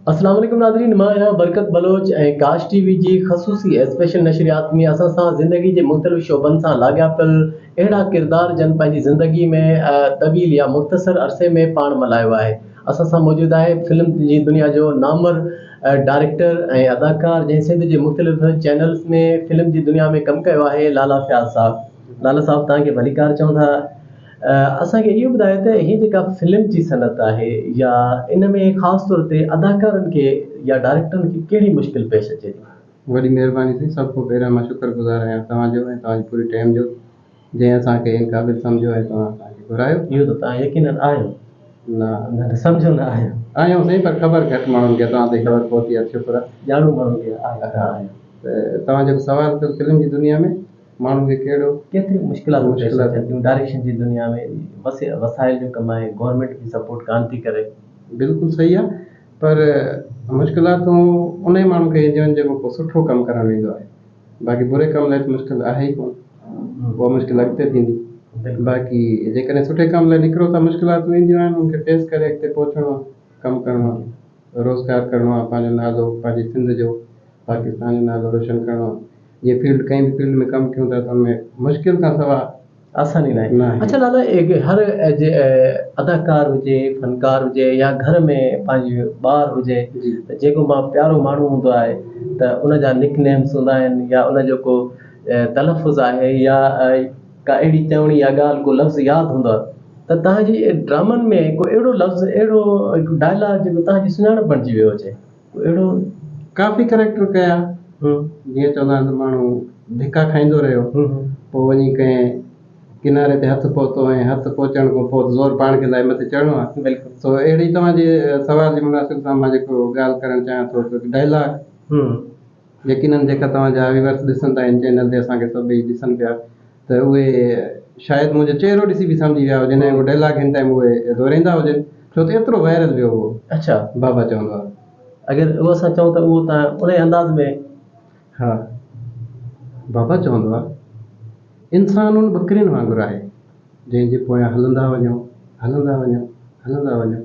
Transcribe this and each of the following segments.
اسلام عليڪم ناظرين مان آهيان برڪت بلوچ ۽ ڪاش ٽي وي جي خصوصي اسپيشل نشريات ۾ اسان سان زندگي جي مختلف شعبن سان لاڳاپيل اهڙا ڪردار جن پنهنجي زندگي ۾ طويل يا مختصر عرصي ۾ پاڻ ملهايو آهي اسان سان موجود آهي فلم جي دنيا جو نامور ڊائريڪٽر ۽ اداڪار جنهن سنڌ جي مختلف چينلز ۾ فلم جي دنيا ۾ ڪم ڪيو آهي لالا فياض صاحب لالا صاحب توهان کي ڀليڪار چئون ٿا. اسان کي اهو ٻڌايو ته هي جيڪا فلم جي صنعت آهي يا ان ۾ خاص طور تي اداڪارن کي يا ڊائريڪٽرن کي ڪهڙي مشڪل پيش اچي ٿي؟ وڏي مهرباني سائين سڀ کان پهريان مان شڪر گذار آهيان توهان جو ۽ توهان جي پوري ٽيم جو جنهن اسان کي ان قابل سمجهيو ۽ توهان اسان کي گهرايو. اهو ته توهان يقينن آهيو. نه. نه سمجهو نه آهيو. آهيون سائين پر خبر گهٽ ماڻهن کي توهان تائين خبر پهتي آهي شڪر آهي. ڄاڻو ماڻهن کي آهيو توهان آهيو. ته توهان جيڪو سوال ڪيو فلم جي دنيا ۾. ماڻهن کي ڪهڙو. ڪيتريون مشڪلاتون پيش اچن ٿيون ڊائريڪشن جي دنيا ۾ وسائل جو ڪم آهي گورنمينٽ به سپورٽ ڪانه ٿي ڪري. بلڪل صحيح آ پر مشڪلاتون انهي ماڻهو کي اينديون آهن جيڪو ڪو سٺو ڪم ڪرڻ ويندو آهي باقي بري ڪم لاء ته مشڪل آهي ئي ڪونه اها مشڪل اڳتي ٿيندي باقي جيڪڏهن سٺي ڪم لاء نڪرو ته مشڪلاتون اينديون آهن ان کي فيس ڪري اڳتي پهچڻو آهي ڪم ڪرڻو آهي روزگار ڪرڻو آهي پنهنجو نالو پنهنجي سنڌ جو پاڪستان جو نالو روشن ڪرڻو آهي جيئن فيلڊ ڪنهن به فيلڊ ۾ ڪم ڪيون ٿا ته ان ۾ مشڪل کان سوا آساني ناهي. اڇا لالا هر جي اداڪار هجي فنڪار هجي يا گهر ۾ پنهنجي ٻار هجي ته جيڪو مان پيارو ماڻهو هوندو آهي ته ان جا نڪ نيمس هوندا آهن يا ان جو ڪو تلفظ آهي يا ڪا اهڙي چوڻي يا ڳالهه ڪو لفظ ياد هوندو آهي ته تهان جي ڊرامن ۾ ڪو اهڙو لفظ اهڙو ڊائلاگ جيڪو تهان جي سڃاڻپ بڻجي ويو هجي. اهڙو ڪافي ڪريڪٽر ڪيا جيئن چوندا آهن ته ماڻهو ڌڪا کائيندو رهيو پوء وڃي ڪنهن ڪناري تي هٿ پهتو ۽ هٿ پهچڻ کان پوء زور پاڻ کي لائي مٿي چڙهڻو آهي بلڪل سو اهڙي توهان جي سوال جي مناسب سان مان جيڪو ڳالهه ڪرڻ چاهيان ٿو ته ڊائلاگ يقينن جيڪا توهان جا ويورس ڏسن ٿا هن چينل تي اسان کي سڀئي ڏسن پيا ته اهي شايد منهنجو چهرو ڏسي به سمجهي ويا هجن ۽ اهو ڊائلاگ هن ٽائيم اهي دهرائيندا هجن ڇو ته ايترو وائرل ويو هو. اڇا. بابا چوندو آهي. اگر اهو اسان چئون ته اهو توهان انهي انداز ۾. ها. بابا چوندو آهي. انسان ان ٻڪرين وانگر آهي جنهن جي پويان هلندا وڃو، هلندا وڃو، هلندا وڃو.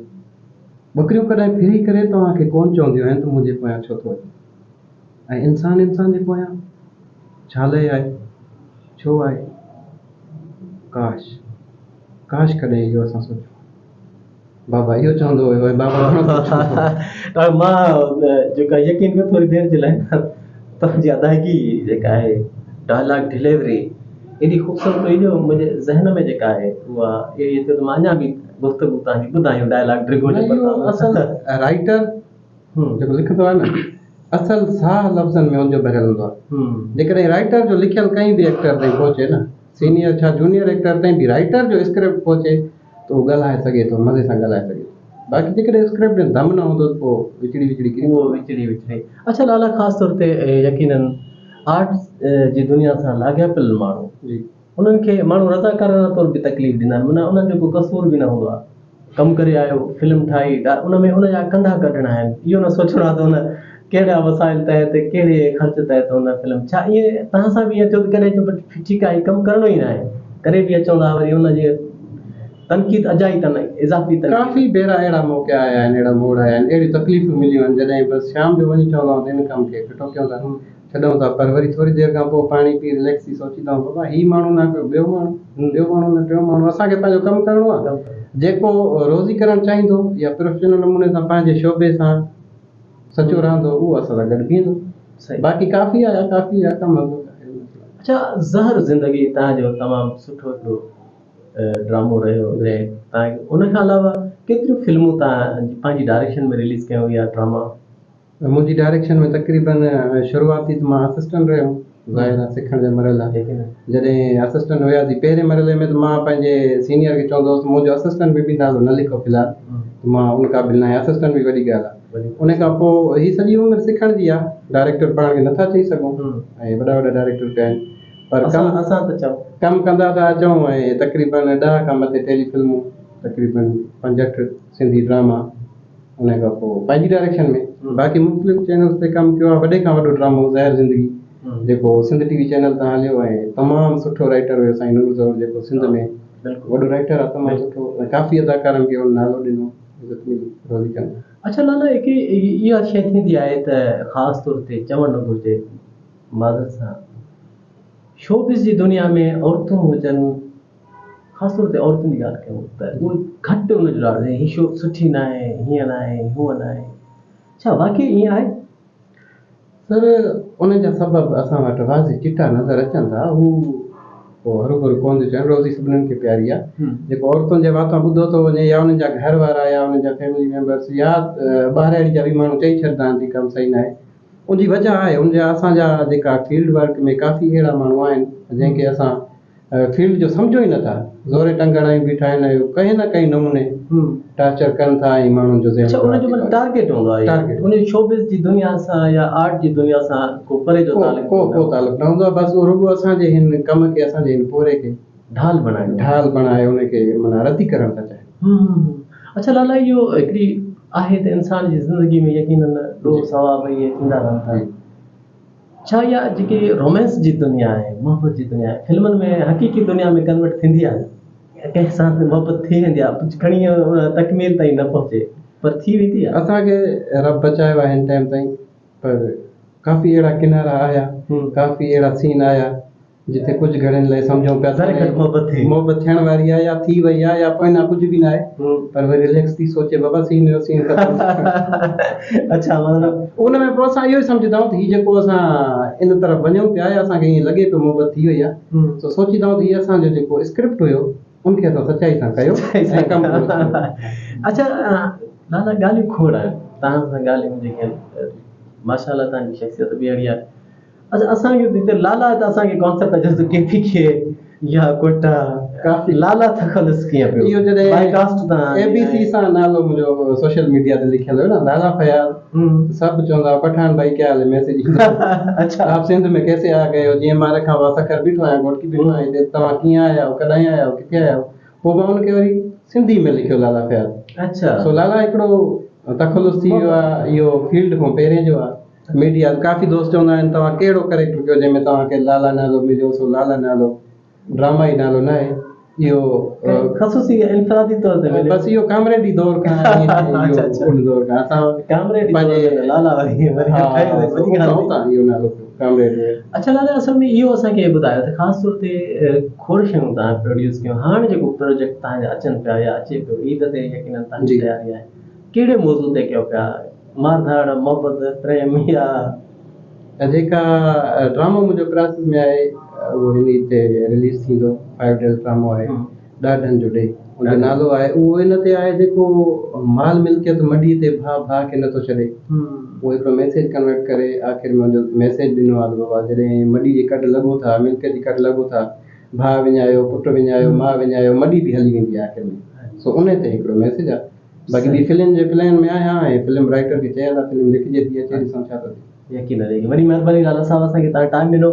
ٻڪريون ڪڏهن ڦري ڪري توهان کي ڪونه چونديون آهن ته منهنجي پويان ڇو ٿو اچين. ۽ انسان انسان جي پويان ڇا لئه آهي؟ ڇو آهي؟ ڪاش! ڪاش ڪڏهن اهو اسان سوچيون. بابا اهو چوندو هيو ۽ بابا گهڻو سوچيندو هو. مان جيڪا يقين ڪيو ٿوري دير جي لاء توهان جي ادائگي جيڪا آهي ڊائلاگ ڊليوري ايڏي خوبصورت هئي جو منهنجي ذهن ۾ جيڪا آهي اها اهڙي ٿي ته مان اڃا به گفتگو توهان جي ٻڌان اهو ڊائلاگ ڊگهو نه اهو اصل رائيٽر جيڪو لکندو آهي نه اصل ساهه لفظن ۾ ان جو ڀريل هوندو آهي جيڪڏهن رائيٽر جو لکيل ڪنهن به ايڪٽر تائين پهچي نه سينيئر ڇا جونيئر ايڪٽر تائين به رائيٽر جو اسڪرپٽ پهچي ته اهو ڳالهائي سگهي ٿو مزي سان ڳالهائي سگهي ٿو باقي جيڪڏهن اسڪرپٽ ۾ دم نه هوندو ته پوء وچڙي وچڙي ڪري اهو وچڙي وچڙي اڇا لالا خاص طور تي يقينن آرٽس جي دنيا سان لاڳاپيل ماڻهو جي انهن کي ماڻهو رضاڪارانه طور به تڪليف ڏيندا آهن معنيٰ انهن جو ڪو قصور به نه هوندو آهي ڪم ڪري آيو فلم ٺاهي ان ۾ ان جا ڪنڍا ڪڍڻا آهن اهو نه سوچڻو آهي ته ان ڪهڙا وسائل تحت ڪهڙي خرچ تحت ان فلم ڇا ائين توهان سان به ائين ٿيو ته ڪڏهن چئو ٺيڪ آهي ڪم ڪرڻو ئي ناهي ڪري به اچون ٿا وري ان جي تنقيد اجائي تن اضافي تنقيد. ڪافي ڀيرا اهڙا موقعا آيا آهن اهڙا موڙ آيا آهن اهڙيون تڪليفون مليون آهن جڏهن بس شام جو وڃي چوندا آهيون ته ان ڪم کي ڦٽو ڪيون ٿا ڇڏون ٿا پر وري ٿوري دير کان پوء پاڻي پي رليڪس ٿي سوچيندا آهيون بابا هي ماڻهو نه ڪيو ٻيو ماڻهو ٻيو ماڻهو نه ٽيون ماڻهو اسان کي پنهنجو ڪم ڪرڻو آهي جيڪو روزي ڪرڻ چاهيندو يا پروفيشنل نموني سان پنهنجي شعبي سان سچو رهندو اهو اسان سان گڏ بيهندو باقي ڪافي آيا ڪافي آيا ڪم هلندو اڇا زهر زندگي تهان جو تمام سٺو هڪڙو ڊرامو رهيو تهان ان کان علاوه ڪيتريون فلمون تهان پنهنجي ڊائريڪشن ۾ رليز ڪيون يا ڊراما؟ منهنجي ڊائريڪشن ۾ تقريبن شروعاتي ته مان اسسٽنٽ رهيو ظاهر آهي سکڻ جا مرحلا جڏهن اسسٽنٽ هياسين پهرين مرحلي ۾ ته مان پنهنجي سينيئر کي چوندو هوس منهنجو اسسٽنٽ به نالو نه لکو في الحال ته مان ان قابل نه آهيان اسسٽنٽ به وڏي ڳالهه آهي ان کان پوء هي سڄي عمر سکڻ جي آهي ڊائريڪٽر پاڻ کي نٿا چئي سگهون ۽ وڏا وڏا ڊائريڪٽر پيا آهن پر ڪم اسان ته چئون ڪم ڪندا ٿا اچون ۽ تقريبن 10 کان مٿي ٽيلي فلمون تقريبن 65 سنڌي ڊراما ان کان پوء پنهنجي ڊائريڪشن ۾ باقي مختلف چينلز تي ڪم ڪيو آهي وڏي کان وڏو ڊرامو زهر زندگي جيڪو سنڌ ٽي وي چينل تان هليو ۽ تمام سٺو رائيٽر هيو سائين نور زهور جيڪو سنڌ ۾ وڏو رائيٽر آهي تمام سٺو ۽ ڪافي اداڪارن کي هن نالو ڏنو عزت ملي روزي ڪن. اڇا لالا هڪ اها شيء ٿيندي آهي ته خاص طور تي چوڻ نه گهرجي معذرت سان شوبز جي دنيا ۾ عورتون هجن خاص طور تي عورتن جي ڳالهه ڪيون ته اهي گهٽ ان جو لاڙو هي شو سٺي ناهي هيئن ناهي هونئن ناهي ڇا واقعي ائين آهي؟ سر ان جا سبب اسان وٽ واضح چٽا نظر اچن ٿا هو پوء هروڀرو ڪونه ٿيون چون روزي سڀنن کي پياري آهي جيڪو عورتن جي واتان ٻڌو ٿو وڃي يا انهن جا گهر وارا يا انهن جا فيملي ميمبرس يا ٻاهرياڙي جا به ماڻهو چئي ڇڏندا آهن ته هي ڪم صحيح ناهي ان جي وجه آهي ان جا اسان جا جيڪا فيلڊ ورڪ ۾ ڪافي اهڙا ماڻهو آهن جنهن کي اسان فيلڊ جو سمجهو ئي نٿا زوري ٽنگ هڻائي بيٺا آهن ۽ ڪنهن نه ڪنهن نموني ٽارچر ڪن ٿا ۽ ماڻهن جو ذهن اڇا ان جو معنيٰ ٽارگيٽ هوندو آهي ٽارگيٽ ان جو شوبز جي دنيا سان يا آرٽ جي دنيا سان ڪو پري جو تعلق ڪو ڪو تعلق نه هوندو آهي بس اهو رڳو اسان جي هن ڪم کي اسان جي هن پورهيي کي ڍال بڻائڻو ڍال بڻائي ان کي معنيٰ ردي ڪرڻ ٿا چاهين. اڇا لالا اهو هڪڙي آهي ته انسان جي زندگي ۾ يقينن ڏوهه ثواب اهي ٿيندا رهن ٿا ڇا اها جيڪي رومانس جي دنيا آهي محبت جي دنيا آهي فلمن ۾ حقيقي دنيا ۾ ڪنورٽ ٿيندي آهي ڪنهن سان به محبت ٿي ويندي آهي ڪجهه کڻي ان تڪميل تائين نه پهچي پر ٿي ويندي آهي. اسان کي رب بچايو آهي هن ٽائيم تائين پر ڪافي اهڙا ڪنارا آيا ڪافي اهڙا سين آيا جتي ڪجهه گهڙين لاء سمجهون پيا ته محبت ٿي محبت ٿيڻ واري آهي يا ٿي وئي آهي يا پوئنا ڪجهه به ناهي پر وري رليڪس ٿي سوچي بابا سين جو سين ختم اڇا مطلب ان ۾ پوء اسان اهو ئي سمجهندا آهيون ته هي جيڪو اسان ان طرف وڃون پيا يا اسان کي ائين لڳي پيو محبت ٿي وئي آهي سو سوچيندا آهيون ته هي اسان جو جيڪو اسڪرپٽ هيو ان کي اسان سچائي سان ڪيو ۽ ڪم پورو ٿي ويو. اڇا لالا ڳالهيون کوڙ آهن توهان سان ڳالهيون جيڪي آهن ماشاء الله توهان جي شخصيت به اهڙي آهي اڇا اسان کي هتي لالا ته اسان کي ڪانسيپٽ اچي ٿو ڪي پي ڪي يا ڪوئٽا ڪافي لالا تخلص ڪيئن پيو اهو جڏهن بائي ڪاسٽ تان اي بي سي سان نالو منهنجو سوشل ميڊيا تي لکيل هيو نه لالا فياض سڀ چوندا هئا پٺاڻ ڀائي ڪيا حال هي ميسيج ايندو هو اڇا آپ سنڌ ۾ ڪيسي آ گئي هو جيئن مان رکان ها سکر بيٺو آهيان گهوٽڪي بيٺو آهيان هتي توهان ڪيئن آيا آهيو ڪڏهن آيا آهيو ڪٿي آيا آهيو پوء مان ان کي وري سنڌي ۾ لکيو لالا فياض اڇا سو لالا هڪڙو تخلص ٿي ويو آهي اهو فيلڊ کان پهرين جو آهي ميڊيا ڪافي دوست چوندا آهن توهان ڪهڙو ڪريڪٽر ڪيو جنهن ۾ توهان کي لالا نالو مليو سو لالا نالو ڊرامائي نالو ناهي اهو خصوصي انفرادي طور تي مليو بس اهو ڪامريڊي دور کان اهو ان دور کان اسان ڪامريڊي پنهنجي لالا وري وري اهو نالو ڪامريڊ اڇا لالا اصل ۾ اهو اسان کي ٻڌايو ته خاص طور تي کوڙ شيون توهان پروڊيوس ڪيون هاڻ جيڪو پروجيڪٽ توهان جا اچن پيا يا اچي پيو عيد تي يقينن توهان جي تياري آهي ڪهڙي موضوع تي ڪيو پيا مار ڌاڙ، محبت، پريم يا. جيڪا ڊرامو منهنجو پراسيس ۾ آهي اهو هن عيد تي رليز ٿيندو فائيو ڊيز ڊرامو آهي ڏاڍن جو ڏي ان جو نالو آهي اهو ان تي آهي جيڪو مال ملڪيت مڏي تي ڀاء ڀاء کي نٿو ڇڏي اهو هڪڙو ميسيج ڪنورٽ ڪري آخر ۾ ان جو ميسيج ڏنو آهي ته بابا جڏهن مڏي جي ڪڍ لڳو ٿا ملڪيت جي ڪڍ لڳو ٿا ڀاء وڃايو پٽ وڃايو ماء وڃايو مڏي به هلي ويندي آهي آخر ۾ سو ان تي هڪڙو ميسيج آهي باقي ٻي فلم جي پلان ۾ آهيان ۽ فلم رائيٽر کي چيل آهي فلم لکجي ٿي اچي ڏسون ڇا ٿو ٿئي. يقينن يقينن وڏي مهرباني لالا صاحب اسان کي توهان ٽائيم ڏنو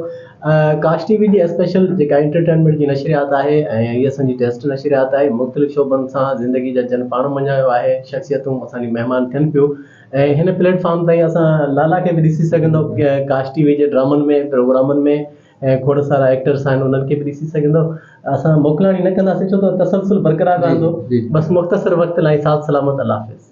ڪاش ٽي وي جي اسپيشل جيڪا انٽرٽينمينٽ جي نشريات آهي ۽ هي اسان جي ٽيسٽ نشريات آهي مختلف شعبن سان زندگي جا جن پاڻ مڃايو آهي شخصيتون اسان جون مهمان ٿين پيون ۽ هن پليٽ فارم تائين اسان لالا کي به ڏسي سگهندو ڪاش ٽي وي جي ڊرامن ۾ پروگرامن ۾ ۽ کوڙ سارا ايڪٽرس آهن انهن کي به ڏسي سگهندو اسان موڪلاڻي نه ڪنداسين ڇو ته تسلسل برقرار رهندو بس مختصر وقت لاء ساٿ سلامت الله حافظ.